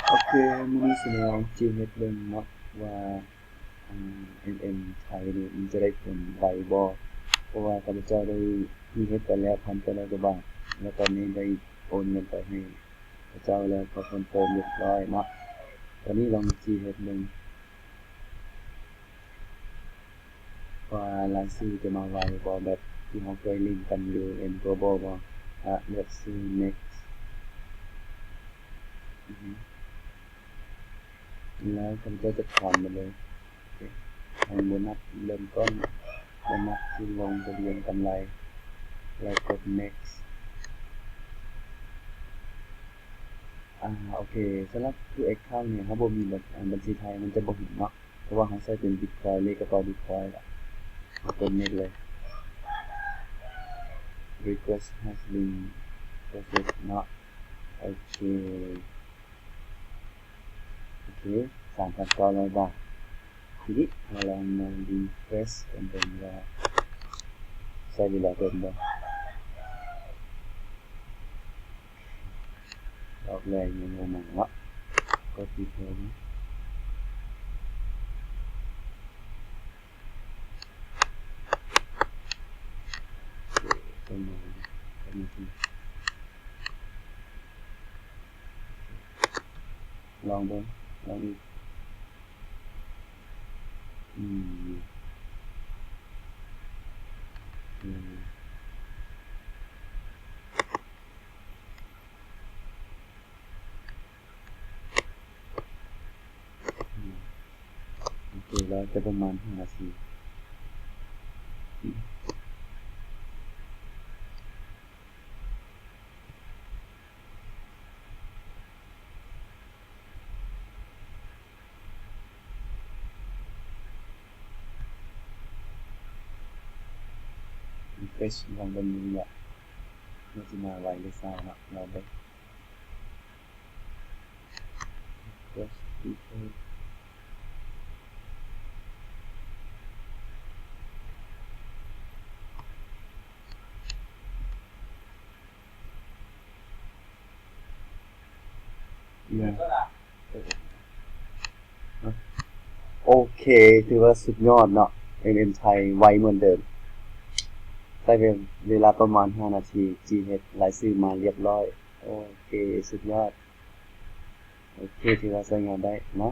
ໂອເຄ ມື້ນີ້ຊິມາລອງຈີເຮັດເບິ່ງເນາະ ວ່າ ເອັມເອັມ ໄທນີ້ມັນຈະໄດ້ຜົນໄວບໍ່ ເພາະວ່າຂ້າພະເຈົ້າໄດ້ຈີເຮັດໄປແລ້ວ ພັນແປດຮ້ອຍກວ່າບາດ ແລ້ວຕອນນີ້ໄດ້ໂອນເງິນໄປໃຫ້ເຂົາເຈົ້າແລ້ວ ກໍຄອນເຟີມຮຽບຮ້ອຍເນາະ. ຕອນນີ້ລອງຈີເຮັດເບິ່ງ ວ່າລາຍຊື່ຈະມາໄວບໍ່ ແບບທີ່ເຮົາເຄີຍຫຼິ້ນກັນຢູ່ ເອັມ ໂກລບອລ ບໍ່. ອະ ເລືອກຊື່ ເນັກ ແລ້ວຂ້າພະເຈົ້າຈະຖອນມັນເລີຍ. ໂອເຄ ໃຫ້ໂບນັດເລີ່ມຕົ້ນ ໂບນັດທີ່ລົງທະບຽນກຳໄລ ແລ້ວກົດ ເນັກ. ອາ ໂອເຄ ສຳລັບ ທູ ແອັກເຄົານີ້ ເຮົາບໍ່ມີບັນ ອາ ບັນຊີໄທ ມັນຈະບໍ່ເຫັນເນາະ ເພາະວ່າເຮົາໃຊ້ເປັນບິດຄອຍ ເລກກະເປົາບິດຄອຍລະ ເຮົາກົດ ເນັກ ເລີຍ. Request has been processed ເນາະ. ໂອເຄ ໂອເຄ ສາມພັນເກົ້າຮ້ອຍບາດ. ທີນີ້ເຮົາລອງມາ refresh ກັນເບິ່ງວ່າໃຊ້ເວລາດົນບໍ່. ອອກແລ້ວ ຍັງບໍ່ມາເນາະ ກໍຕິດເລີຍ. ລອງເບິ່ງ ລອງອີກ. ອືມ ອືມ ໂອເຄ ລອແຕ່ປະມານຫ້ານາທີ. ເຟສ ລອງເບິ່ງຢູ່ນີ້ແຫຼະ ມັນຊິມາໄວຫຼືຊ້າເນາະ ລອງເບິ່ງ. ໂອເຄ ຖືວ່າສຸດຍອດເນາະ ເອັມເອັມ ໄທ ໄວເໝືອນເດີມ ໃຊ້ເວລາປະມານຫ້ານາທີ ຈີເຮັດລາຍຊື່ມາລຽບຮ້ອຍ. ໂອເຄ ສຸດຍອດ. ໂອເຄ ຖືວ່າໃຊ້ງານໄດ້ເນາະ.